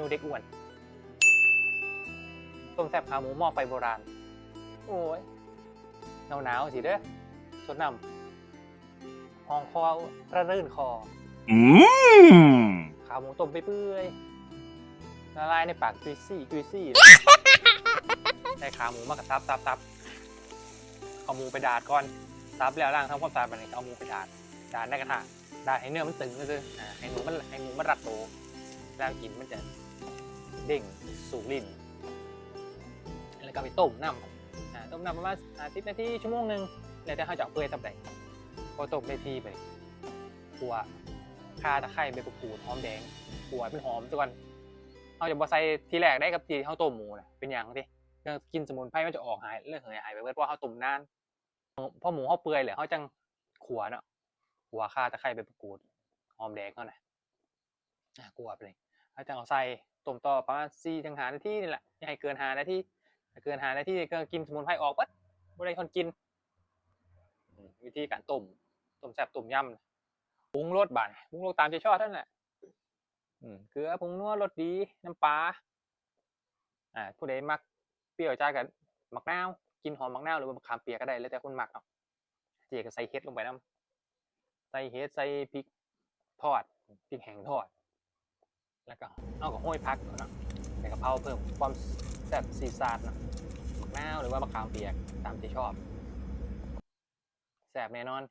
ເດັກອ້ວນ. ຕົ້ມແຊບຂາໝູໝໍ້ໄຟໂບລານ. ໂອ້ຍ ໜາວໆ ຊິເດີ ຊົດນ້ຳ ຮ່ອງຄໍ ລະລື່ນຄໍ. ອືມ ຂາໝູຕົ້ມໄປເປື່ອຍ ລະລາຍໃນປາກ ຈຸຍຊີ້ ຈຸຍຊີ້. ໄດ້ຂາໝູມາກະສັບ ສັບ ສັບ ເອົາໝູໄປດາດກ່ອນ. ສັບແລ້ວລ້າງທຳຄວາມສະອາດ ບາດນີ້ເອົາໝູໄປດາດ ດາດໃນກະທະ ດາດໃຫ້ເນື້ອມັນຕຶງຊື່ໆ ອາ ໃຫ້ໝູມັນ ໃຫ້ໝູມັນລັດໂຕ. ເວລາກິນມັນຈະເດ້ງສູດລີ້ນ. ແລ້ວກໍໄປຕົ້ມນ້ຳ ອາ ຕົ້ມນ້ຳປະມານຫ້າສິບນາທີ ຊົ່ວໂມງໜຶ່ງ ແລ້ວແຕ່ເຮົາຈະເອົາເປື່ອຍສ່ຳໃດ. ພໍຕົ້ມໄດ້ທີ່ໄປ ຂົ້ວຂ່າ ຕະໄຄ ໃບມະກູດ ຫອມແດງ ຂົ້ວໃຫ້ມັນຫອມຊະກ່ອນ. ເຮົາຈະບໍ່ໃສ່ທີແລກໃດ ກັບທີ່ເຮົາຕົ້ມໝູນະ. ເປັນຫຍັງຕິ? ເຄື່ອງກິ່ນສະໝຸນໄພມັນຈະອອກຫາຍ ລະເຫີຍຫາຍໄປເບິດ ເພາະເຮົາຕົ້ມນານ. ພໍໝູເຮົາເປື່ອຍແລ້ວ ເຮົາຈັ່ງຂົ້ວເນາະ ຂົ້ວຂ່າ ຕະໄຄ ໃບມະກູດ ຫອມແດງເຮົານະ ອາ ຂົ້ວໄປເລີຍ. ເຮົາຈັ່ງເອົາໃສ່ ຕົ້ມຕໍ່ປະມານສີ່ເຖິງຫ້ານາທີນີ້ແຫຼະ ຢ່າໃຫ້ເກີນຫ້ານາທີ. ຖ້າເກີນຫ້ານາທີ ເຄື່ອງກິ່ນສະໝຸນໄພອອກເບິດ ບໍ່ໄດ້ຄົນກິນ. ອາ ວິທີການຕົ້ມ ຕົ້ມແຊບຕົ້ມຍຳ. ປຸງລົດບາດນີ້ ປຸງລົດຕາມໃຈຊອບເທົ່ານັ້ນແຫຼະ. ອາ ເກືອ ຜົງນົວ ລົດດີ ນ້ຳປາ. ອາ ຜູ້ໃດມັກປ່ຽວຈາດກໍໝາກນາວ ກິ່ນຫອມໝາກນາວ ຫຼືວ່າມະຂາມປຽກກໍໄດ້ ແລ້ວແຕ່ຄົນມັກເນາະ. ເຈກໍໃສ່ເຫັດລົງໄປນຳ ໃສ່ເຫັດ ໃສ່ພິກທອດ ພິກແຫ້ງທອດ ແລ້ວກໍເຮົາກໍໂຮຍຜັກເນາະ ໃບກະເພົາ ເພີ່ມຄວາມແຊບຊີດຊາດເນາະ. ໝາກນາວ ຫຼືວ່າມະຂາມປຽກ ຕາມໃຈຊອບ ແຊບແນ່ນອນ.